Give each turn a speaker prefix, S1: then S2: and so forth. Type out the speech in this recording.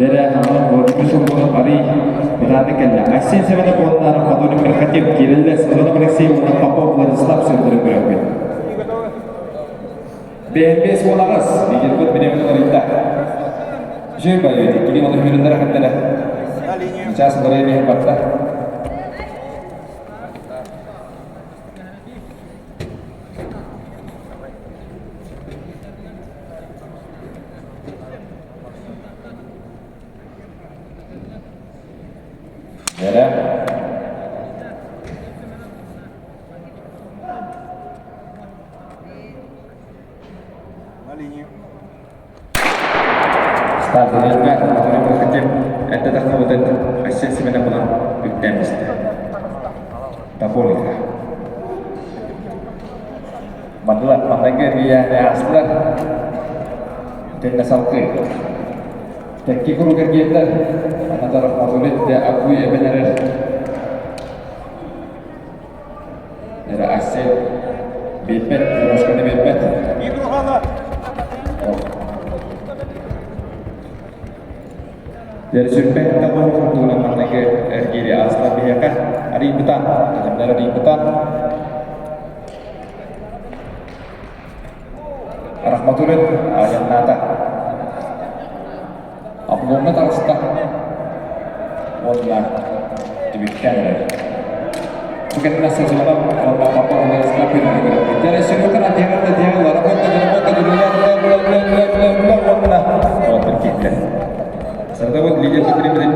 S1: Дэрэ онон Владимир Соломонов арый бытааннык кэллэ. Айсен Семенов уонна Рахматуллин Мирхатев киирэллэр. Сазонов Алексей уонна Попов Владислав сырдырын көрөбүт. Бэйбес уолаҕас, лидербыт бириэмэтин арыйда. Үчүгэй байыа, кини оны хүрүннэр хаттара. Сейчас уларыйа биһин барда. Вера.
S2: На линию.
S1: Старт хотим эрдэ тахсыбытын Айсен Семенов булан үктээн истэ. Тополиха. Бардылар, маннайгы эргийээни аастылар. Тэннэ салгыы. Тэкки куруук эргийэллэр. Анатар Рахматуллин дэ Акуй эбэн эрэр. Эрэ Айсен биэрбэт, дорожканы биэрбэт. Дьэрсүрбэт табы курдугунан манныгы эргиири аастар биһиэхэ арыйбытан, кэлимнэр арыйбытан. Рахматуллин айаннаата. Обломҥа таҕыста уонна түмүктээн эрэр. Бу кэннэ Сазонов уонна Попов Владислав көрдөрбүт. Дьэ, Серега диэҕэр да диэҕэр работа, работа, уонна вот киирдэ. Сардабыт лидер Петрий.